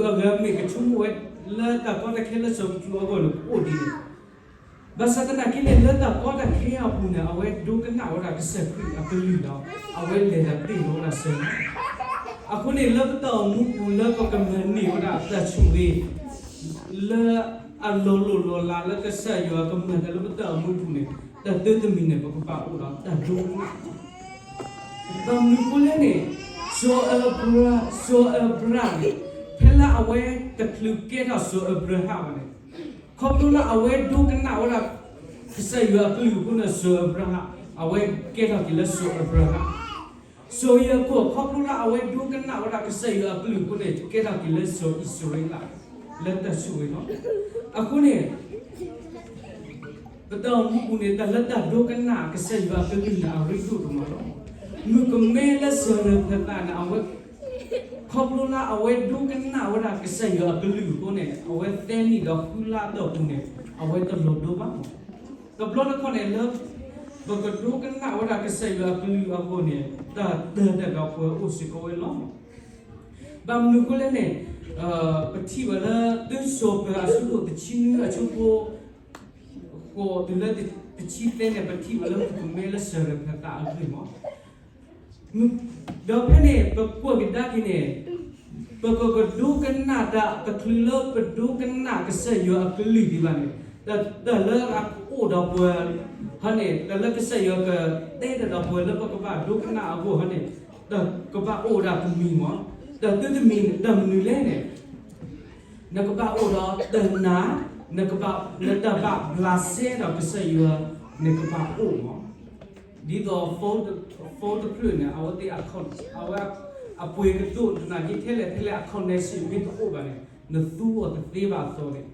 အဂၤမ့ၢ်ကဆိကမိၣ်ဝဲ လၢတၢ်ကီတၢ်ခဲလၢစီၤပ့းတရူးအဂီၢ်န့ၣ် ပအိၣ်ဒ်န့ၣ်, ဘၣ်ဆၣ်သနာ်က့န့ၣ် လၢတၢ်ကီတၢ်ခဲအပူၤန့ၣ် အဝဲဒိကနၣ်ဝဲဒၣ်ကစၢ်ခရံာ်အကလုၢ်ဒီး အဝဲလဲၤတၢ်တ့ၢ်လီၤဝဲဒၣ်စၢၤလီၤ. အဃိန့ၣ် လၢပတၢ်အိၣ်မူပူၤ လၢပကမၤန့ၢ်ဝဲဒၣ်တၢ်ဆိၣ်ဂ့ၤ လၢအလီၤလိၢ်လီၤလးလၢကစၢ်ယွၤကမၤတၢ်လၢပတၢ်အိၣ်မူပူၤန့ၣ် တၢ်တၢတမံၤန့ၣ် ပကဘၣ်အိၣ်ဒီးတၢ်ဒိကနၣ် ဘၣ်မနုၤအဃိလဲၣ်န့ၣ်, စီၤအၤဘြၤ, စီၤအၤဘြၤဟၣ်န့ၣ် ဖဲလၢအဝဲတချုးကဲထီၣ်စီၤအၤဘြၤဟၣ်ဘၣ်န့ၣ်, ခီဖျိလၢအဝဲဒိကနၣ်ဝဲဒၣ် ကစၢ်ယွၤအကလုၢ်အဃိန့ၣ် စီၤအၤဘြၤဟၣ် အဝဲကဲထီၣ်က့ၤလၢစီၤအၤဘြၤဟၣ်, စီၤယၤကိာ် ခီဖျိလၢအဝဲဒိကနၣ်ဝဲဒၣ်ကစၢ်ယွၤအကလုၢ်အဃိန့ၣ် ကဲထီၣ်က့ၤလၢစီၤအံၣ်စရ့လး လၢတၢ်ဆိၣ်ဂ့ၤလီၤ. အဃိန့ၣ် ပတၢ်အိၣ်မူပူၤန့ၣ် တၢ်လၢတၢ်ဒိကနၣ်ကစၢ်ယွၤအကလုၢ်န့ၣ် အရ့ဒိၣ်ဒိၣ်မးလီၤ. မုၣ်ကမဲလၢစၢၤရၢၢ်ဖၢသးန့ၣ် အဝဲ ခီဖျိလၢအဝဲဒိကနၣ်ဝဲဒၣ်ကစၢ်ယွၤအကလုၢ်အဃိန့ၣ် အဝဲသၢနံၣ်ဒီးဃုလါအတီၢ်ပူၤန့ၣ် အဝဲတလီၤဒိဘၣ်မး. တဘျီတခီၣ်န့ၣ် လၢပကဒိကနၣ်ဝဲဒၣ်ကစၢ်ယွၤအကလုၢ်အဃိန့ၣ် တၢ်တၢ်ဒီးပှၤအိၣ်စ့ၢ်ကီးဝဲလီၤ. ဘၣ်မနုၤအဃိလဲၣ်န့ၣ်, ပထံၣ်ဘၣ်လၢ တုစီၤပၤအဆၢဒိၣ်တဆံနွံအဆၢဖိ ဃိးတုၤလၢတဆံသၢန့ၣ် ပထံၣ်ဘၣ်လၢမုၣ်ကမဲလၢစၢၤရၢၢ်ဖၢသးအဂ့ၢ်မး ဒီးဖဲန့ၣ် ပကွၢ်ကဒါက့ၤန့ၣ်, ပကကဒိကနၣ်တၢ် တချုးလၢပဒိကနၣ်ကစၢ်ယွၤအကလုၢ်ဒံးဘၣ်န့ၣ်, တၢ်လၢအကအိၣ်ဒီးပှၤ ဟီန့ၣ် တၢ်လၢကစၢ်ယွၤကတဲတၢ်ဒီးပှၤလၢပကဘၣ်ဒိကနၣ်အဂီၢ်ဟီန့ၣ်, တၢ်ကဘၣ်အိၣ်ဝဲဒၣ်တမံၤမး, တၢ်တၢတမံၤန့ၣ် တၢ်မနုၤလဲၣ်န့ၣ် နကဘၣ်အိၣ်ဒီးတၢ်နာ်, နကဘၣ်, နတၢ်ဘၣ်ဘျးစဲဒီးကစၢ်ယွၤ နကဘၣ်အိၣ်မး. ဒ်သိး phone တဖျၢၣ်န့ၣ် အဝဲသ့ၣ် အဝဲ အပှ့ၤကဒိၣ်သနာ်က့ ထဲလဲၣ်ထဲလဲၣ် အ connection မ့ၢ်တအိၣ်ဘၣ်န့ၣ် နသူအီၤတသ့ဘၣ်အသိးန့ၣ်,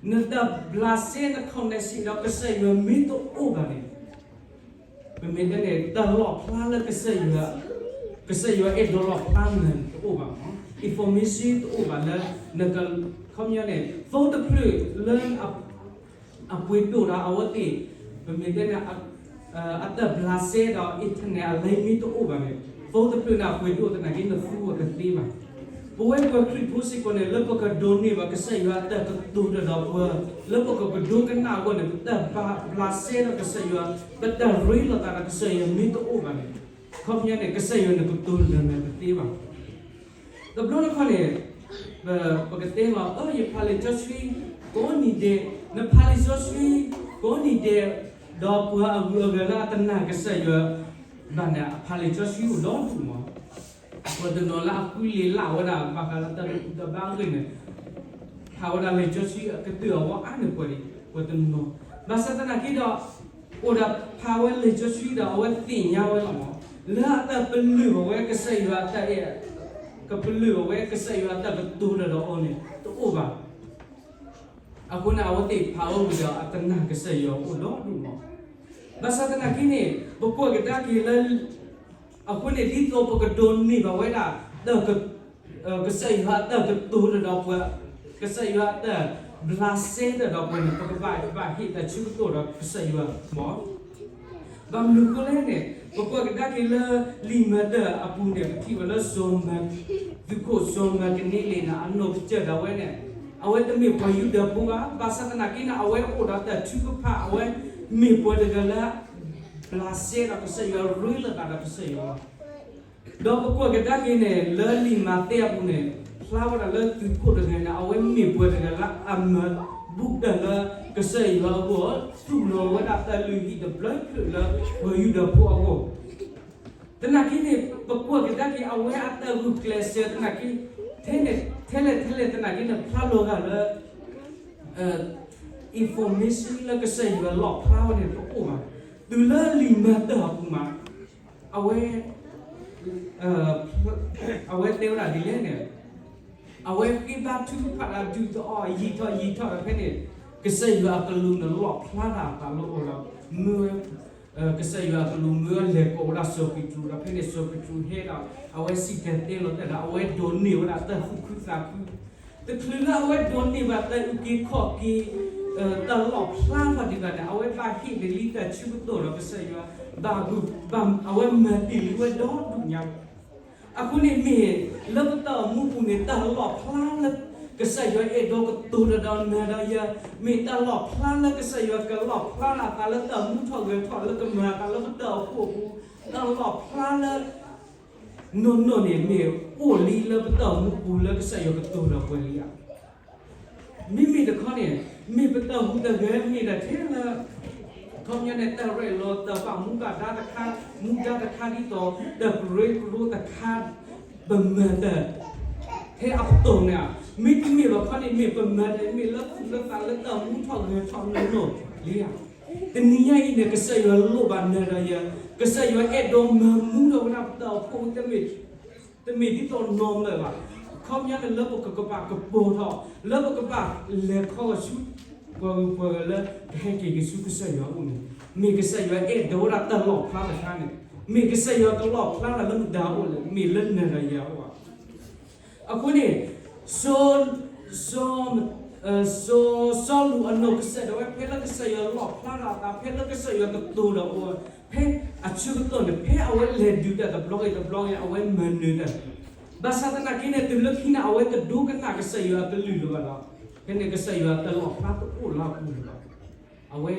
နတၢ်ဘျးစဲန connection ဒီးကစၢ်ယွၤမ့ၢ်တအိၣ်ဘၣ်န့ၣ် ပမ့ၢ်တဲန့ၣ် တၢ်လီၣ်ဖျါလၢကစၢ်ယွၤ, ကစၢ်ယွၤအဲၣ်ဒိးလီၣ်ဖျါနၤန့ၣ် တအိၣ်ဘၣ်မး, information တအိၣ်ဘၣ်လၢ နက, ခီပညီန့ၣ် phone တဖျၢၣ်လၢ အပှ့ၤဒိၣ်ဒီးအဝဲသ့ၣ်, ပမ့ၢ်တဲန့ၣ် အတၢ်ဘျးစဲဒီး internet အ line မ့ၢ်တအိၣ်ဘၣ်န့ၣ် phone တဖျၢၣ်န့ၣ် အပှ့ၤဒိၣ်သနာ်က့ နသူအီၤတသ့ဘၣ်. ပဝဲပှၤခရံာ်ဖိစ့ၢ်ကီးန့ၣ် လၢပကဒိးန့ၢ်ဘၣ်ကစၢ်ယွၤအတၢ်ကတိၤတၢ်ဒီးပှၤ, လၢပကကဒိကနၣ်အဂီၢ်န့ၣ် ပတၢ်ဘျးစဲဒီးကစၢ်ယွၤ, ပတၢ်ရ့လိာ်သးဒီးကစၢ်ယွၤမ့ၢ်တအိၣ်ဘၣ်န့ၣ်, ခီပညီန့ၣ် ကစၢ်ယွၤန့ၣ်ကတိၤလၢနၤတသ့ဘၣ်. တဘျီတခီၣ်န့ၣ် ပကတဲလီၤ အၢ ယဖးလံာ်စီဆှံကိးနံၤဒဲး, နဖးလံာ်စီဆှံ ကိးနံၤဒဲး, ဒီးပှၤအဂုၤအဂၤလၢအတနာ်ကစၢ်ယွၤဘၣ်န့ၣ် အဖးလံာ်စီဆှံအိၣ်ဒီဒူၣ်မး, ပှၤတနီၤလၢအဃုလ့ၤလၢ်ဝဲဒၣ် ဘၣ်ဃးလၢတၢ်ဘူၣ်တၢ်ဘါအဂ့ၢ်န့ၣ် ဖးဝဲဒၣ်လံာ်စီဆှံအကတၢၢ်အဝဲအါန့ၢ်ပှၤန့ၣ် ပှၤတနီၤ, ဘၣ်ဆၣ်သနာ်က့ဒီး အိၣ်ဒီးဖးဝဲလံာ်စီဆှံဒီးအဝဲသ့ၣ်ညါဝဲလီၤမး, လၢအတၢ်ပလၢၢ်ဘၣ်ဝဲကစၢ်ယွၤအတၢ်အဲၣ်, ကပလၢၢ်ဘၣ်ဝဲကစၢ်ယွၤအတၢ်ကတိၤတၢ်ဒီးအီၤန့ၣ် တအိၣ်ဘၣ်. အဃိန့ၣ် အဝဲသ့ၣ်ဖးဝဲဝံၤဒီးအတနာ်ကစၢ်ယွၤအိၣ်ဒီဒူၣ်မး, ဘၣ်ဆၣ်သနာ်က့န့ၣ် ပကွၢ်ကဒါက့ၤလၢ အဃိန့ၣ် ဒ်သိးပကဒိးန့ၢ်ဘၣ်ဝဲဒၣ် တၢ် ကစၢ်ယွၤအတၢ်ကတိၤတၢ်ဒီးပှၤ, ကစၢ်ယွၤအတၢ်ဘျးစဲတၢ်ဒီးပှၤန့ၣ် ပကဘၣ်ဟ့ၣ်တၢ်ဆၢကတီၢ်ဒီးကစၢ်ယွၤမး. ဘၣ်မနုၤအဃိလဲၣ်န့ၣ် ပကွၢ်ကဒါက့ၤလၢ လံာ်မၤတၢ်အပူၤန့ၣ် ပထံၣ်ဝဲလၢစီၤမၤ, သုးခိၣ်စီၤမၤကန့လ့းန့ၣ် အနီၢ်ကစၢ်ဒၣ်ဝဲန့ၣ် အဝဲတမ့ၢ်ပှၤယူဒၤဖိဘၣ်, ဘၣ်ဆၣ်သနာ်က့န့ၣ် အဝဲအိၣ်ဒီးတၢ်ထုကဖၣ်, အဝဲမ့ၢ်ပှၤတဂၤလၢ ဘျးစဲဒီးကစၢ်ယွၤ ရ့လိာ်သးဒီးကစၢ်ယွၤလီၤ. ဒီးပကွၢ်ကဒါက့ၤန့ၣ် လၢလံာ်မးသဲအပူၤန့ၣ် ဖျါဝဲဒၣ်လၢသုးခိၣ်တဂၤန့ၣ် အဝဲမ့ၢ်ပှၤတဂၤလၢအမၤဘူၣ်တၢ်လၢကစၢ်ယွၤအဂီၢ်, သူၣ်လီၤဝဲဒၣ်တၢ်လုၢ်ဟံၣ်တဘျီဖျၢၣ်လၢပှၤယူဒၤဖိအဂီၢ် သနာ်က့န့ၣ် ပကွၢ်ကဒါက့ၤအဝဲအတၢ်ဂုာ်ကျဲးစၢးသနာ်က့, ထဲလဲၣ်ထဲလဲၣ်သနာ်က့န့ၣ် ဖျါလီၤဂာ်လၢ information လၢကစၢ်ယွၤလီၣ်ဖျါဝဲန့ၣ်တအိၣ်ဘၣ်. တုၤလၢလံာ်မၤတၢ်အပူၤမး အဝဲ အဝဲတဲဝဲဒၣ်ဒ်လဲၣ်န့ၣ်, အဝဲဃ့ဘါထုကဖၣ်တၢ်ဒုၣ်ဒီးအီၤ ယံာ်ထီၣ်ယံာ်ထီၣ်ဒီးဖဲန့ၣ် ကစၢ်ယွၤအကလူးန့ၣ်လီၣ်ဖျါတၢ်အသးလၢအီၤဒီး မၢ ကစၢ်ယွၤအကလူးမၢအလဲၤကိးဝဲဒၣ်စီၤပ့းတရူး ဒီးဖဲန့ၣ်စီၤပ့းတရူးဟဲဒီး အဝဲစံၣ်တဲၤတဲလီၤတၢ်ဒီး အဝဲဒိးန့ၢ်ဝဲဒၣ်တၢ်သူၣ်ခုသးခု, တချုးလၢအဝဲဒိးန့ၢ်ဘၣ်တၢ်အုၣ်က့ၤခီၣ်က့ၤ တၢ်လီၣ်ဖျါထီၣ်ဒံးဘၣ်န့ၣ် အဝဲဘၣ်ဟ့ၣ်တ့ၢ်လံတၢ်ဆၢကတီၢ်ဒီးကစၢ်ယွၤ, ဘၣ်ဂုာ်, အဝဲမၤတ့ၢ်လံဝဲဒီဒူၣ်ညါ အဃိန့ၣ်မ့ၢ် လၢပတၢ်အိၣ်မူပူၤန့ၣ် တၢ်လီၣ်ဖျါလၢ ကစၢ်ယွၤအဲၣ်ဒိးကတိၤတၢ်ဒီးနၤဒီးယၤ, မ့ၢ်တၢ်လီၣ်ဖျါလၢကစၢ်ယွၤကလီၣ်ဖျါလၢအသးလၢတၢ်မူထီၣ်ဂဲၤထီၣ်လၢကမၤအသးလၢပတၢ်အိၣ်ဖှိၣ်အပူၤ, တၢ်လီၣ်ဖျါလၢ နီၢ်နီၢ်န့ၣ်မ့ၢ်အိၣ်လံလၢပတၢ်အိၣ်မူပူၤလၢကစၢ်ယွၤကတိၤဒီးပှၤလံဧါ. မ့မ့ၢ်တခီန့ၣ် မ့ၢ်ပတၢ်ဟူးတၢ်ဂဲၤမ့ၢ်ဒၣ်ထဲလၢ ခီပညီန့ၣ် တၢ်ရဲၣ်လီၤတၢ်ဘၣ်မူဘၣ်ဒါတခါ, မူဒါတခါဒ်သိး တၢ်ကရၢကရိတခါ ပမၤတၢ် ထဲအပတီၢ်န့ၣ်ဧါ, မ့တမ့ၢ်ဘၣ်ခီန့ၣ် မ့ၢ်ပမၤတၢ်မ့ၢ်လၢသူၣ်လၢသးလၢတၢ်မူထီၣ်ဂဲၤထီၣ်နီၢ်နီၢ်လံဧါ. တနံၤညါအံၤန့ၣ် ကစၢ်ယွၤလိၣ်ဘၣ်နၤဒီးယၤ, ကစၢ်ယွၤအဲၣ်ဒိးမၤမူထီၣ်ဝဲဒၣ်ပတၢ်အိၣ်ဖှိၣ်တမ့ၢ် တမ့ၢ်ဒ်သိးနီၢ်မၢၢ်ဘၣ်, အခီပညီန့ၣ်လၢပကကဘၣ်ကပီၤထီၣ်, လၢပကဘၣ်လဲၤခီဂီၤဆူ ပှၤဂုၤပှၤဂၤလၢကဟဲက့ၤက့ၤဆူကစၢ်ယွၤအအိၣ်န့ၣ်, မ့ၢ်ကစၢ်ယွၤအဲၣ်ဒိးဝဲဒၣ်တၢ်လီၣ်ဖျါတခါန့ၣ်, မ့ၢ်ကစၢ်ယွၤကလီၣ်ဖျါတၢ်လၢမတၤအအိၣ်လဲၣ်, မ့ၢ်လၢနၤဒီးယၤအအိၣ်ဧါ. အဃိန့ၣ် စီၤ စီၤ စီၤလူးအနီၢ်ကစၢ်ဒၣ်ဝဲ ဖဲလၢကစၢ်ယွၤလီၣ်ဖျါထီၣ်အသး ဖဲလၢကစၢ်ယွၤကတိၤဒီးအီၤ ဖဲအဆၢကတီၢ်န့ၣ် ဖဲအဝဲလဲၤဒုးတၢ်တဘျီဂ့ၤတဘျီဂ့ၤ အဝဲမၤနၢၤတၢ်, ဘၣ်ဆၣ်သနာ်က့န့ၣ် တုၤလၢခံန့ၣ် အဝဲတဒိကနၣ်ကစၢ်ယွၤအကလုၢ်လၢၤဘၣ်ဒီး ဖဲန့ၣ်ကစၢ်ယွၤတၢ်လီၣ်ဖျါတအိၣ်လၢအပူၤလၢၤဘၣ်. အဝဲ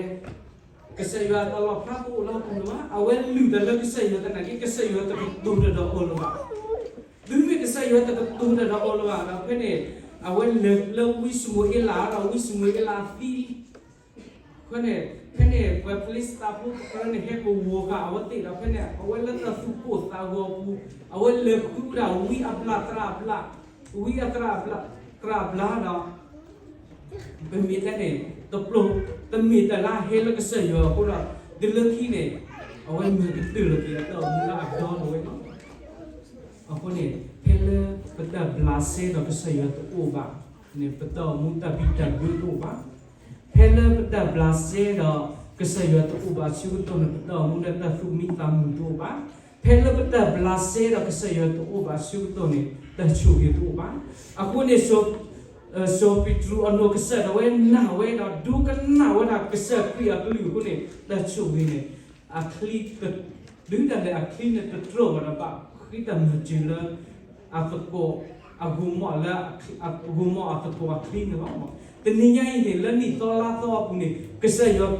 ကစၢ်ယွၤတၢ်လီၣ်ဖျါတအိၣ်လၢအပူၤလၢၤဘၣ်, အဝဲလုၢ်တၢ်လၢကစၢ်ယွၤသနာ်က့ ကစၢ်ယွၤတကတိၤတၢ်ဒီးအီၤလၢၤဘၣ်. တုၤမ့ၢ်ကစၢ်ယွၤတကတိၤတၢ်ဒီးအီၤလၢၤဘၣ်ဒီး ဖဲန့ၣ် အဝဲလဲၤလၢဝံစမူၤအ့လးဒီး ဝံစမူၤအ့လးသံ ဖဲန့ၣ် ဖဲန့ၣ် ပှၤဖလ့စတံဖိတဖၣ်န့ၣ် ဟဲကဝီၤဃာ်အဝဲသ့ၣ်ဒီး ဖဲန့ၣ် အဝဲလၢတၢ်သူၣ်ကိၢ်သးဂီၤအပူၤ အဝဲလဲၤဃုဝဲဒၣ်ဝံအဘျၣ်သရၣ်ဘျၣ်, ဝံအသရၣ်ဘျၣ်, သရၣ်ဘျၣ်ဒီး ပမ့ၢ်တဲန့ၣ် တပျိ တမ့ၢ်တၢ်လၢအဟဲလၢကစၢ်ယွၤအဃိဒီး တုၤလၢခံန့ၣ် အဝဲမၤကတၢၢ်လီၤက့ၤအတၢ်အိၣ်မူလၢအဒီလီၤဝဲလီၤ. အဃိန့ၣ် ဖဲလၢပတၢ်ဘျးစဲဒီးကစၢ်ယွၤတအိၣ်ဘၣ်န့ၣ် ပတၢ်အိၣ်မူတၢ်ဘံၣ်တၢ်ဘၢတအိၣ်ဘၣ်. ဖဲလၢပတၢ်ဘျးစဲဒီးကစၢ်ယွၤတအိၣ်ဘၣ်အဆၢကတီၢ်န့ၣ် ပတၢ်အိၣ်မူလၢတၢ်သူၣ်မံသးမုာ်တအိၣ်ဘၣ်. ဖဲလၢပတၢ်ဘျးစဲဒီးကစၢ်ယွၤတအိၣ်ဘၣ်အဆၢကတီၢ်န့ၣ် တၢ်ဆိၣ်ဂ့ၤတအိၣ်ဘၣ်. အဃိန့ၣ် စီၤပ့းတရူးအနီၢ်ကစၢ်ဒၣ်ဝဲနာ်ဝဲဒီး ဒိကနၣ်ဝဲဒၣ်ကစၢ်ခရံာ်အကလုၢ်အဃိန့ၣ် တၢ်ဆိၣ်ဂ့ၤန့ၣ် အချံ ဒုးဒၣ်လဲာ်အချံန့ၣ်တတြီၢ်ဘၣ်ဒီးဘၣ်ဃ့တၢ်မၤစၢၤလၢ အသကိး အဂိၤမီၣ်လၢ အဂိၤမီၣ်အသကိးအချံန့ၣ်လီၤ. တနံၤညါအံၤန့ၣ် လၢနံၣ်သီလါသီအပူၤန့ၣ် ကစၢ်ယွၤ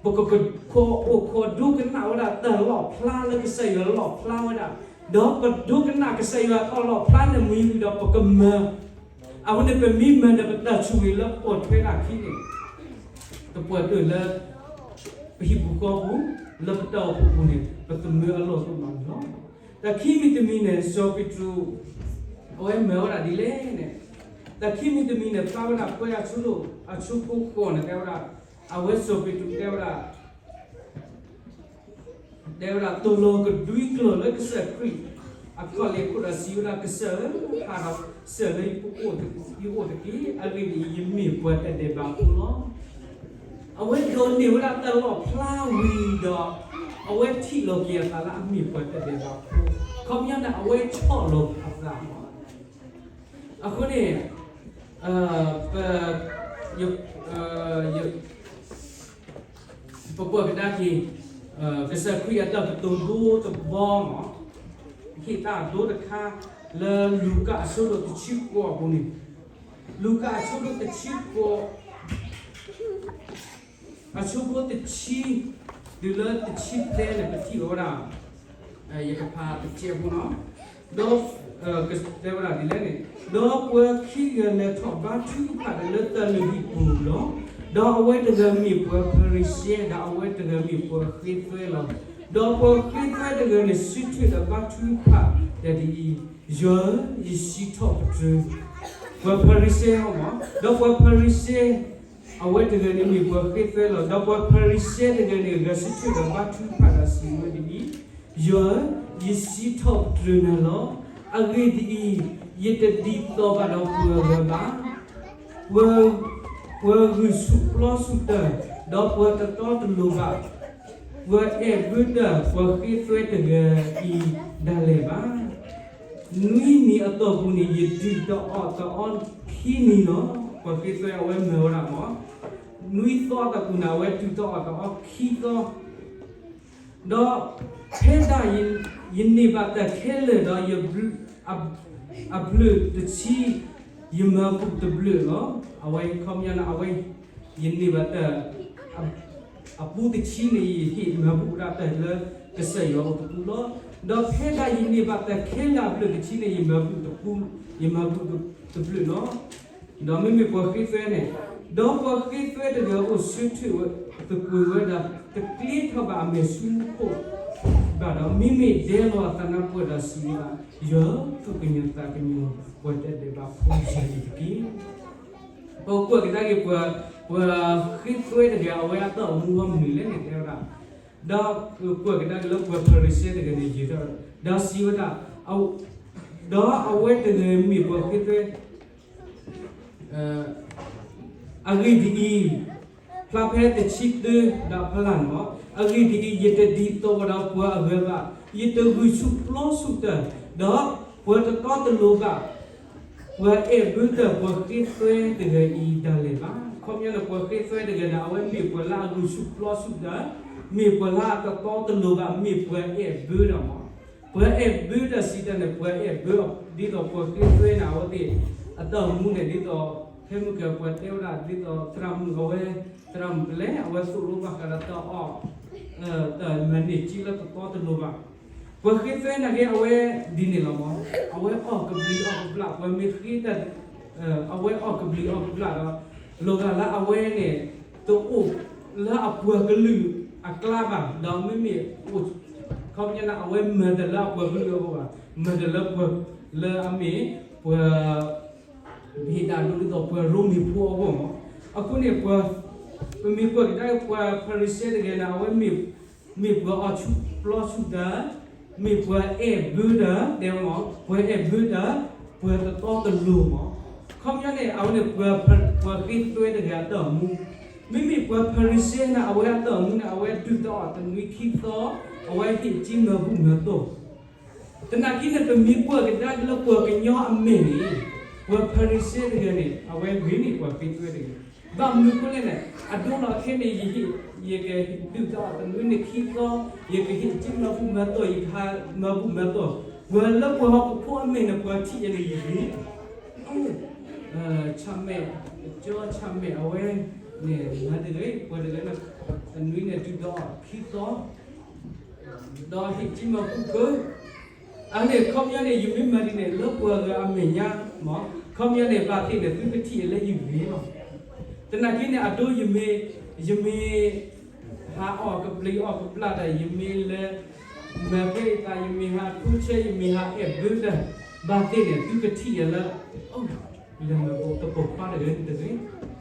ပက ကခိၣ်အိၣ်ခိးဒိကနၣ်ဝဲဒၣ် တၢ်လီၣ်ဖျါလၢကစၢ်ယွၤလီၣ်ဖျါဝဲဒၣ်, ဒီးပဒိကနၣ်ကစၢ်ယွၤတၢ်လီၣ်ဖျါန့ၣ်မ့ၢ်ဝံၤဒီးပကမၤ, အဝဲန့ၣ်ပမ့ၢ်မၤဒီးပတၢ်ဆိၣ်ဂ့ၤလၢပိာ်ထွဲဒၣ်ခံန့ၣ် တပှဲၤတၢၢ်လၢ ပဟံၣ်ပူၤဃီပူၤ လၢပတၢ်အိၣ်ဖှိၣ်ပူၤန့ၣ် ပသမၢအလီၢ်တအိၣ်ဘၣ်န့ၣ်လီၤ. တၢ်ခံမံၤတမံၤန့ၣ် စီၤပ့းတရူး အဝဲမၤဝဲဒၣ်ဒ်လဲၣ်န့ၣ်, တၢ်ခံမံၤတမံၤန့ၣ် ဖျါဝဲဒၣ်ပှဲၤအဆၢဒိၣ် အဆၢဖိဃိးန့ၣ် တဲဝဲဒၣ်, အဝဲစီၤပ့းတရူးတဲဝဲဒၣ် တဲဝဲဒၣ် သိၣ်လီၤကဒွံကျိာ်လၢကစၢ်ခရံာ်အခီၣ်လ့ၢ်အဃိဒီးစံးဝဲဒၣ် ကစၢ်ဧၢ, ဟးဒီးစၢၤလၢယအိၣ်တက့ၢ်, အဂ့ၢ်ဒ်အံၤ ယမ့ၢ်ပှၤတၢ်ဒဲးဘးဖိလီၤ. အဝဲဒိးန့ၢ်ဝဲဒၣ်တၢ်လီၣ်ဖျါဝံၤဒီး အဝဲထံၣ်လီၤက့ၤအသးလၢအမ့ၢ်ပှၤတၢ်ဒဲးဘးဖိ, ခီပညီန့ၣ် အဝဲဆီၣ်လီၤအသးလီၤ. အဃိန့ၣ် ပ ယ ပကွၢ်ကဒါက့ၤ ကစၢ်ခရံာ်အတၢ်ကတိၤဒိတဘီမး, ဟ့ၣ်တၢ်ဒိတခါ လၢလူၤကၣ်အဆၢဒိၣ်တဆံဃိးအပူၤန့ၣ်, လူၤကၣ်အဆၢဒိၣ်တဆံဃိး အဆၢဖိတဆံ တုၤလၢတဆံသၢန့ၣ် ပထံၣ်အီၤဝဲဒၣ်, ယကဖးတကဲးဖိနီၤ, ဒီး တဲဝဲဒၣ်ဒ်လဲၣ်န့ၣ်, ဒီးပှၤခံဂၤလဲၤထီၣ်ဘါထုကဖၣ်ဒီးလၢတၢ်လုၢ်ဟံၣ်ပူၤလီၤ. ဒီးအဝဲတဂၤမ့ၢ်ပှၤဖၤရံၤၡဲ, ဒီးအဝဲတဂၤမ့ၢ်ပှၤဃ့သွဲလီၤ. ဒီးပှၤဃ့သွဲတဂၤန့ၣ် စုထွဲဒီးဘါထုကဖၣ်တၢ်ဒ်အံၤ, ယွၤဧၢ, ယစံးထီၣ်ပတြၢၤ, ပှၤဖၤရံၤၡဲမး, ဒီးပှၤဖၤရံၤၡဲ အဝဲတဂၤန့ၣ်မ့ၢ်ပှၤဃ့သွဲလီၤ. ဒီးပှၤဖၤရံၤၡဲတဂၤန့ၣ် ဂဲၤဆၢထၢၣ်ဒီးဘါထုကဖၣ်ဒီးစံးဝဲဒ်အံၤ, ယွၤဧၢ, ယစံးထီၣ်ပတြၢၤနၤလီၤ. အဂ့ၢ်ဒ်အံၤ, ယတဒ်သိးဘၣ်ဒီးပှၤဂၤဘၣ်. ပှၤ ပှၤဂုာ်ဆူၣ်ပျီဆူၣ်တၢ်, ဒီးပှၤတတီတလိၤဘၣ်, ပှၤအဲၣ်ဘၢတၢ်ပှၤဃ့သွဲတဂၤအံၤဒၣ်လဲာ်ဘၣ်. နွံနံၤအတီၢ်ပူၤန့ၣ် ယဒုၣ်တအီၣ်တအီခံနံၤလီၤ. ပှၤဃ့သွဲအဝဲမၤဝဲဒၣ်မး, နွံသီအတီၢ်ပူၤန့ၣ် အဝဲဒုၣ်တအီၣ်တအီခံသီ ဒီးဖဲဒၣ်ယန့ၢ်ဘၣ်တၢ်ခဲလၢာ်ဒီး ယဘျုး အဘျုးတဆံ ယမၤဘူၣ်တဘျုးလီၤ. အဝဲခီပညီန့ၣ် အဝဲ ယန့ၢ်ဘၣ်တၢ် အပူတဆံန့ၣ် ယဟ့ၣ်မၤဘူၣ်ဒၣ်တၢ်လၢကစၢ်ယွၤအိၣ်တပူၤလီၤ. ဒီးဖဲဒၣ်ယန့ၢ်ဘၣ်တၢ်ခဲလၢာ်အဘျုးတဆံန့ၣ် ယမၤဘူၣ်တပူၤ, ယမၤဘူၣ်တဘျုးလီၤ. ဒီးမ့မ့ၢ်ပှၤဃ့သွဲန့ၣ်, ဒီးပှၤဃ့သွဲတဂၤအိၣ်ဆၢထၢၣ်သကွံာ်ဝဲဒၣ် တကျ့ထီၣ်ဘၣ်အမဲာ်ဆူမူခိၣ်ဘၣ်ဒီး မ့မ့ၢ်ဒဲလီၤအသးနါပှၢ်ဒီးစံးဝဲဒၣ်, ယွၤသူၣ်ကညီၤသးကညီၤ ပှၤတၢ်ဒဲးဘးဖိယၤအံၤတက့ၢ်. ပကွၢ်ကဒါက့ၤ ပှၤဃ့သွဲတဂၤ အဝဲအတၢ်အိၣ်မူဝဲမနုၤလဲၣ်န့ၣ် တဲဝဲဒၣ်, ဒီးကွၢ်ကဒါက့ၤလၢပှၤဖၤရံၤၡဲတဂၤန့ၣ် ယံာ်ထီၣ်, ဒီးစံးဝဲဒၣ်, ဒီးအဝဲတဂၤမ့ၢ်ပှၤဃ့သွဲ အဂ့ၢ်ဒ်အံၤ, ဖျါဖဲတဆံတၢဒီးဖျါန့ၣ်, အဂ့ၢ်ဒ်အံၤ, ယတဒ်သိးဝဲဒီးပှၤအဂၤဘၣ်, ယတဂုာ်ဆူၣ်ပျီဆူၣ်တၢ်, ဒီးပှၤတတီတလိၤဘၣ် ပှၤအဲၣ်ဘၢတၢ်ပှၤဃ့သွဲတဂၤအံၤဒၣ်လဲာ်ဘၣ်. ခီပညီန့ၣ် ပှၤဃ့သွဲတဂၤန့ၣ် အဝဲမ့ၢ်ပှၤလၢအဂုာ်ဆူၣ်ပျီဆူၣ်တၢ်, မ့ၢ်ပှၤလၢအတတီတလိၤဘၣ်, မ့ၢ်ပှၤအဲၣ်ဘၢတၢ်မး. ပှၤအဲၣ်ဘၢတၢ်စံးတၢ်န့ၣ် ပှၤအဲၣ်ဘၢအီၤ ဒ်သိးပှၤဃ့သွဲန့ၣ် အဝဲသ့ၣ်အတၢ်အိၣ်မူန့ၣ် ဒ်သိး ဖဲမုၢ်ကပှၤတဲဝဲဒၣ် ဒ်သိးသရၣ်မုၣ်အဝဲ သရၣ်မုၣ်ပလဲ အဝဲသိၣ်လိဘၣ်ဃးဒီးတၢ်အီၣ် တၢ်မၤန့ၢ်ကံလၢတတီတလိၤဘၣ်. ပှၤဃ့သွဲနာ်က့ အဝဲဒ်န့ၣ်လီၤမး. အဝဲအီၣ်ကဘျံးအီၣ်ကဘျၣ် ပှၤမ့ၢ်ဃ့တၢ် အဝဲအီၣ်ကဘျံးအီၣ်ကဘျၣ်ဒီး လီၤဂာ်လၢအဝဲန့ၣ် တအိၣ်လၢအပှၤကလုာ်အကျါဘၣ်, ဒီးမ့မ့ၢ်အိၣ် ခီပညီန့ၣ် အဝဲမၤတၢ်လၢအပှၤကလုာ်အဂီၢ်ဘၣ်, မၤတၢ်လၢပှၤ လၢအမ့ၢ်ပှၤ ဟ့ၣ်တၢ်ဒိဒ်သိးပှၤရိမ့ၤဖိအဂီၢ်မး. အဃိန့ၣ် ပှၤ ပမ့ၢ်ကွၢ်ကဒါပှၤဖၤရံၤၡဲတဂၤန့ၣ် အဝဲမ့ၢ် မ့ၢ်ပှၤအီၣ်ဆူၣ်ပျီဆူၣ်တၢ်, မ့ၢ်ပှၤအဲၣ်ဘၢတၢ် တဲမး, ပှၤအဲၣ်ဘၢတၢ်, ပှၤတတီတလိၤမး. ခီပညီန့ၣ် အဝဲန့ၣ် ပှၤဃ့သွဲတဂၤအတၢ်အိၣ်မူ, မ့မ့ၢ်ပှၤဖၤရံၤၡဲန့ၣ် အဝဲအတၢ်အိၣ်မူန့ၣ် အဝဲဒုၣ်တၢ်အီၣ်တနွံခံသီ, အဝဲဟ့ၣ်က့မၤဘူၣ်မၤတီၢ် သနာ်က့န့ၣ် ပမ့ၢ်ကွၢ်ကဒါက့ၤလၢပှၤကညီအမဲာ်န့ၣ်, ပှၤဖၤရံၤၡဲတဂၤန့ၣ် အဝဲဂ့ၤန့ၢ်ပှၤဃ့သွဲတဂၤ. ဘၣ်မနုၤအဃိလဲၣ်န့ၣ်, အဒိလီၤခဲန့ၣ် ယဟ့ၣ် ယကဒုၣ်တၢ်အီၣ်တနွံန့ၣ်ခံသီ, ယကဟ့ၣ်က့မၤဘူၣ်မၤတီၢ်, ယကဟးမၤဘူၣ်မၤတီၢ်, ပှၤလၢပှၤဟီၣ်ခိၣ်ဖိအမဲာ်န့ၣ် ပှၤထံၣ်ယၤန့ၣ်ယဂ့ၤ ဆၣ်မဲာ်, ကၠီဆၣ်မဲာ်အဝဲန့ၣ် မၤတဂ့ၤ, ပှၤတဂၤန့ၣ် တနွံန့ၣ်ဒုၣ်တၢ်အီၣ်ခံသီ ဒီးဟ့ၣ်က့မၤဘူၣ်ကၢ, အန့ၣ်ခီပညီန့ၣ် ယမ့ၢ်မၤဒ်န့ၣ် လၢပှၤဂၤအမဲာ်ညါမး, ခီပညီန့ၣ် ဘၣ်သ့ၣ်န့ၣ် သုကထံၣ်အလၢယဂ့ၤလီၤ. သနာ်က့န့ၣ် အဒိယမ့ၢ်, ယမ့ၢ် ဟးအီၣ်ကဘျံးအီၣ်ကဘျၣ်တၢ်, ယမ့ၢ်လဲၤ မၤဖဲအသး, ယမ့ၢ်ဟးထူဆဲ, ယမ့ၢ်ဟးအဲၣ်ဘၢတၢ်, ဘၣ်သ့ၣ်န့ၣ် သုကထံၣ်ယၤလၢ လၢမ့ၢ်သပှၢ်ခွါတဂၤန့ၣ်တဂ့ၤ,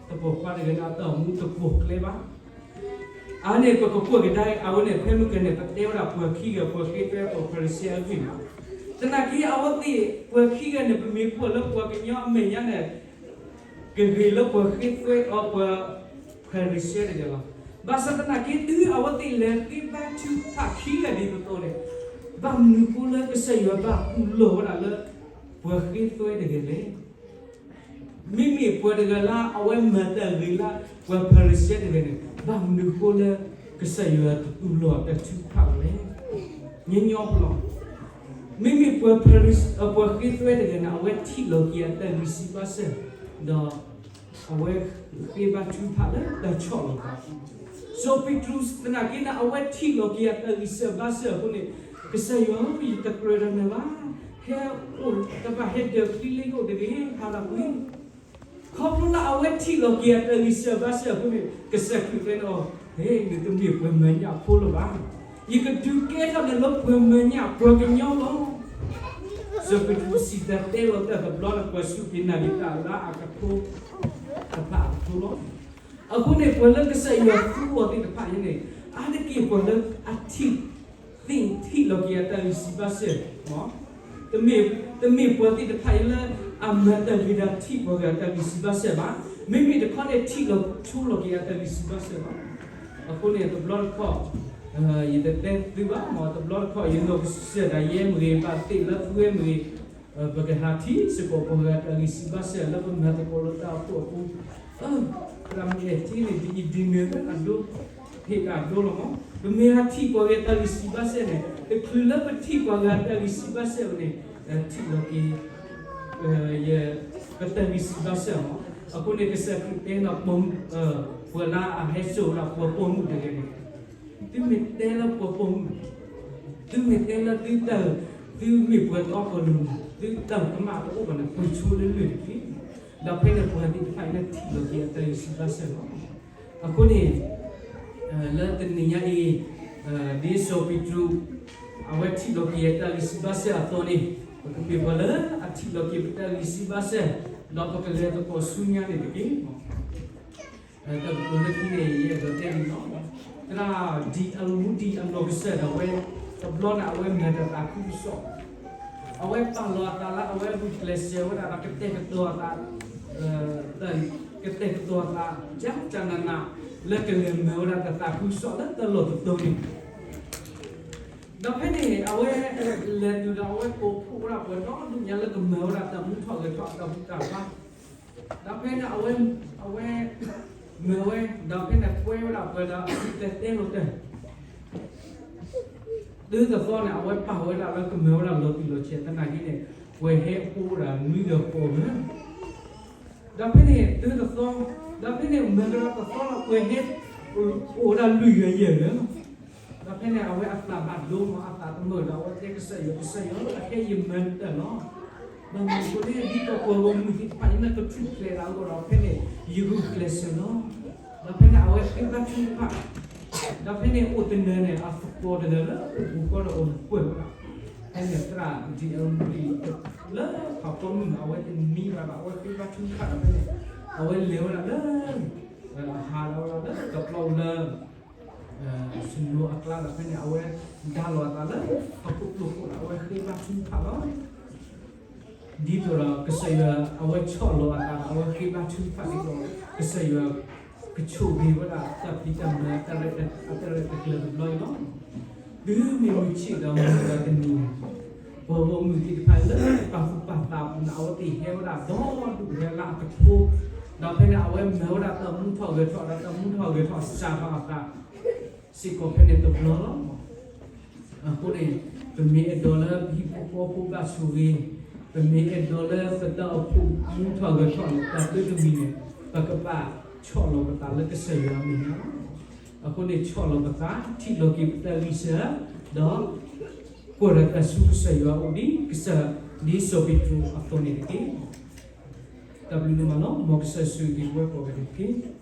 သပှၢ်ခွါတဂၤန့ၣ် အတၢ်အိၣ်မူတကွီၢ်ကျဲဘၣ်. အန့ၣ် ပကကွၢ်ကဒါအဝဲန့ၣ် ဖဲမုၢ်ကန့ၣ် ပတဲဝဲဒၣ်ပှၤခံဂၤ ပှၤဃ့သွဲပှၤဖၤရံၤၡဲအဂ့ၢ်မး. သနာ်က့အဝဲသ့ၣ် ပှၤခံဂၤန့ၣ် ပမ့ၢ်ကွၢ်လၢပှၤကညီအမဲာ်ညါန့ၣ် ကဂ့ၤလၢပှၤဃ့သွဲအီၤ ပှၤဖၤရံၤၡဲတဂၤလီၤ. ဘၣ်ဆၣ်သနာ်က့ တုၤအဝဲသ့ၣ်လဲၤဃ့ဘါထုကဖၣ်ခံဂၤဒ်သိးသိးန့ၣ်, ဘၣ်မနုၤဃိလၢကစၢ်ယွၤဘၣ်တူၢ်လိာ်ဝဲဒၣ်လၢ ပှၤဃ့သွဲတဂၤလဲၣ်. မ့မ့ၢ်ပှၤတဂၤလၢအဝဲမၤတၢ်ဂ့ၤလၢ ပှၤဖၤရံၤၡဲတဂၤန့ၣ် ဘၣ်မနုၤဃိလၢ ကစၢ်ယွၤတတူၢ်လိာ်တၢ်ထုကဖၣ်ဝဲလဲၣ်. ညီညီဖိလီၤ. မ့မ့ၢ်ပှၤဖၤရံၤ, ပှၤဃ့သွဲတဂၤန့ၣ် အဝဲထံၣ်လီၤက့ၤအတၢ်ဂံၢ်စၢ်ဘါစၢ်, ဒီး အဝဲဃ့ဘါထုကဖၣ်လၢတၢ်ဆီၣ်လီၤသး. စီၤပ့းတရူးသနာ်က့န့ၣ် အဝဲထံၣ်လီၤက့ၤအတၢ်ဂံၢ်စၢ်ဘါစၢ်အဃိန့ၣ်, ကစၢ်ယွၤဧၢ, ယတကြၢးဒီးနၤဘၣ်, ဟဲအိၣ်တဘၣ် ဟဲဒၢးချံလၢယအိၣ်တဂ့ၤ, ဟးလီၤကွံာ်. ခီဖျိလၢအဝဲထံၣ်လီၤက့ၤအတၢ်ဂံၢ်စၢ်ဘါစၢ်အဃိန့ၣ် ကစၢ်ခရံာ်တဲန့ၣ်အီၤ, ဟဲ, နတမ့ၢ်ပှၤမဲာ်ညါဖိလၢၤဘၣ်. ယကဒုးကဲထီၣ်နၤလၢပှၤမဲာ်ညါပှၤကညီလီၤ. စီၤပ့းတရူးစံးတၢ်တဲလီၤတၢ်တဘျီန့ၣ် ပှၤစူၢ်က့ၤနာ်က့ၤတၢ်လၢအကထိ, တဖၣ်အကထိလီၤ. အဃိန့ၣ် ပှၤလၢကစၢ်ယွၤသူအီၤသ့ၣ်တဖၣ်အံၤန့ၣ် အါတက့ၢ်ပှၤလၢအထံၣ် သ့ၣ်ထံၣ်လီၤက့ၤအတၢ်ဂံၢ်စၢ်ဘါစၢ်, တမ့ၢ်, တမ့ၢ်ပှၤသ့ၣ်တဖၣ်အံၤလၢ အမၤတၢ်ဂ့ၤဒီးထံၣ်ပှၤဂၤအတၢ်ဂံၢ်စၢ်ဘါစၢ်ဘၣ်. မ့မ့ၢ်တခီန့ၣ် ထံၣ်လီၤဆိလီၤက့ၤအတၢ်ဂံၢ်စၢ်ဘါစၢ်လီၤ. အဃိန့ၣ် တဘျီတခီၣ် ယတတဲသုဘၣ်မး, တဘျီတခီၣ် ယနီၢ်ကစၢ်ဒၣ်ယဲမ့ၢ်ဂ့ၤ, ဘၣ်သ့ၣ်လၢသုဝဲမ့ၢ်ဂ့ၤ, ပကဟးထံၣ်စ့ၢ်ကီးပှၤဂၤအတၢ်ဂံၢ်စၢ်ဘါစၢ်လၢပမၤသကိးလၢတၢ်အိၣ်ဖှိၣ်အပူၤ, သရၣ်မုၣ်အဲၣ်ထံန့ၣ် ဒ်အံၤဒ်နုၤလၢအဒိ, ဟ့ၣ်တၢ်ဒိလီၤမး. ပမ့ၢ်ဟးထံၣ်ပှၤဂၤအတၢ်ဂံၢ်စၢ်ဘါစၢ်န့ၣ် တချုးလၢပထံၣ်ပှၤဂၤအတၢ်ဂံၢ်စၢ်ဘါစၢ်န့ၣ်, ထံၣ်လီၤက့ၤ ယ ပတၢ်ဂံၢ်စၢ်ဘါစၢ်လီၤ. အဃိန့ၣ် ကစၢ်ခရံာ်တဲဒီးပိာ်မုၣ်, ပှၤလၢအဟဲစိာ်ဝဲဒၣ်ပှၤပိာ်မုၣ်တဂၤန့ၣ်, သုမ့ၢ်တဲလၢပှၤပိာ်မုၣ်, သုမ့ၢ်တဲလၢသုတၢ်, သုမ့ၢ်ပှၤတီပှၤလိၤန့ၣ် သုတၢ်ကမၣ်တအိၣ်ဘၣ်န့ၣ် ပှ့ၤဆိလၢလၢၢ်တက့ၢ်. ဒီးဖဲန့ၣ်ပှၤသ့ၣ်တဖၣ်အံၤန့ၣ်ထံၣ်လီၤက့ၤအတၢ်ဂံၢ်စၢ်ဘါစၢ်လီၤ. အဃိန့ၣ် လၢတနံၤညါအံၤ, ဒ်စီၤပ့းတရူး အဝဲထံၣ်လီၤက့ၤအတၢ်ဂံၢ်စၢ်ဘါစၢ်အသိးန့ၣ်, ပကမ့ၢ်ပှၤလၢအထံၣ်လီၤက့ၤပတၢ်ဂံၢ်စၢ်ဘါစၢ်, ဒီးပကလဲၤသကိးဆူညါန့ၣ်တက့ၢ်. တၢ်ကတိၤလၢခံန့ၣ် ယအဲၣ်ဒိးတဲန့ၣ်လီၤ. သရၣ် D.L. Moody အနီၢ်ကစၢ်ဒၣ်ဝဲ, တဘျီန့ၣ် အဝဲမၤတၢ်သးခုကစီၣ်, အဝဲပာ်လီၤအသးလၢအဝဲဂုာ်ကျဲးစၢးဝဲဒၣ်ဒီးကတဲာ်ကတီၤအသး, ကတဲာ်ကတီၤအသး ယကနန လၢကလဲၤမၤဝဲဒၣ်တၢ်သးခုကစီၣ်လၢတၢ်လီၢ်တတီၤန့ၣ်, ဒီးဖဲန့ၣ် အဝဲလဲၤတုၤဒီးအဝဲကိးဖှိၣ်ဝဲဒၣ်ပှၤဒီဒူၣ်ညါလၢကမၤဝဲဒၣ်တၢ်မူထီၣ်ဂဲၤထီၣ် တၢ်ဘူၣ်တၢ်ဘါ, ဒီးဖဲန့ၣ် အဝဲမၤဝဲ, ဒီးဖဲန့ၣ်ကွဲဝဲဒၣ်ပှၤဒီးအဝဲတဲတဲလီၤတဲာ် တုၤတသီန့ၣ် အဝဲပာ်ဝဲဒၣ်လၢကမၤဝဲဒၣ်လီၤတံၢ်လီၤဆဲးသနာ်က့န့ၣ်, ပှၤဟဲအိၣ်ဝဲဒၣ်နွံဂၤဃိးဂၤ, ဒီးဖဲန့ၣ်တုၤတသီ, ဒီးဖဲန့ၣ်မၤကဒီးတသီလီၤ ပှၤဟဲအိၣ်ဝဲဒၣ်လွံၢ်ဂၤယဲၢ်ဂၤလီၤ. ဒီးဖဲန့ၣ် အဝဲအသးဘၣ်ဒိမး အသးတမုာ်ဒီး အဝဲတဲကစၢ်ယွၤ, ကစၢ်ယွၤ အခဲအံၤယမၤနတၢ်လီၤ. ဘၣ်မနုၤအဃိလဲၣ် ဒ်သိးပှၤဂီၢ်မုၢ်သ့ၣ်တဖၣ်အံၤန့ၣ် ကထူၣ်ဖျဲးဒၣ်အဂီၢ်ဒီး ဖဲန့ၣ်ယဂုာ်ကျဲးစၢးလီၤ. ဒီးဖဲန့ၣ် အဝဲဃ့ဘါထုကဖၣ်, ဒီးဖဲန့ၣ်အိၣ်တနၤန့ၣ် အသကိးတဂၤလၢအိၣ်ဘူးကီဒီး အိၣ်နကွဲၢ်ဝဲဒၣ်, ဖဲန့ၣ်သရၣ် D.L. Moody လၢဖးဖီမုၢ်န့ၣ် အဝဲတနံၤဘၣ်ဘၣ် အဝဲဃ့ဘါထုကဖၣ်ဒီး ဖဲန့ၣ် အဝဲလဲၤဝဲဒၣ်လၢ ဟးလီၤဝဲဒၣ်လၢတပျီလၢ စနိအကျါဒီး ဖဲန့ၣ် အဝဲဒါလီၤအသးလၢ ဟီၣ်ခိၣ်ဖျိခိၣ်ဒီး အဝဲဃ့ဘါထုကဖၣ်လီၤ. ဒ်သိးဒီးကစၢ်ယွၤ အဝဲဆီၣ်လီၤအသးဒီး အဝဲဃ့ဘါထုကဖၣ်ဒ်သိး ကစၢ်ယွၤကဆိၣ်ဂ့ၤဝဲဒၣ်တၢ်ဖံးတၢ်မၤ အတၢ်ရဲၣ်တၢ်ကျဲၤတဘျီအံၤလီၤ. တုၤမ့ၢ်မုၢ်ဆ့ၣ်ဒီးမုၢ်တနံၤန့ၣ် ပှၤဂီၢ်မုၢ်သ့ၣ်တဖၣ်လၢပာ်သူၣ်ပာ်သးအပူၤန့ၣ် အဝဲသ့ၣ်ဟဲဝဲဒၣ်ဒီဒူၣ်ဟဲလၢအကထိ, ဒီးဖဲန့ၣ် အဝဲမၤဝဲဒၣ်တၢ်မူထီၣ်ဂဲၤထီၣ်ဒီး တၢ်မူထီၣ်ဂဲၤထီၣ်စှၤထီၣ်အသး စ့ၢ်ကီးဖဲန့ၣ်တဘျီလီၤ. အဃိန့ၣ် ပမ့ၢ်အဲၣ်ဒိးလၢပဟံၣ်ဖိဃီဖိဘၣ်ဆိၣ်ဂ့ၤ, ပမ့ၢ်အဲၣ်ဒိးလၢပတၢ်အိၣ်ဖှိၣ်မူထီၣ်ဂဲၤထီၣ်န့ၣ် တၢ်သၢတမံၤန့ၣ် ပကဘၣ်ဆီၣ်လီၤပသးလၢကစၢ်ယွၤအမဲာ်ညါလီၤ. အဃိန့ၣ် ဆီၣ်လီၤပသး ထံၣ်လီၤက့ၤပတၢ်ဂံၢ်စၢ်, ဒီး ကွၢ်ဒီးတၢ်ဆူကစၢ်ယွၤအအိၣ်ဒ်ကစၢ် ဒ်စီၤပ့းတရူးအသိးန့ၣ်တက့ၢ်. တၢ်ဘျုးဒိၣ်မးလီၤ. မ်ကစၢ်ဆိၣ်ဂ့ၤက့ၤပဝဲကိးဂၤဒဲးတက့ၢ်.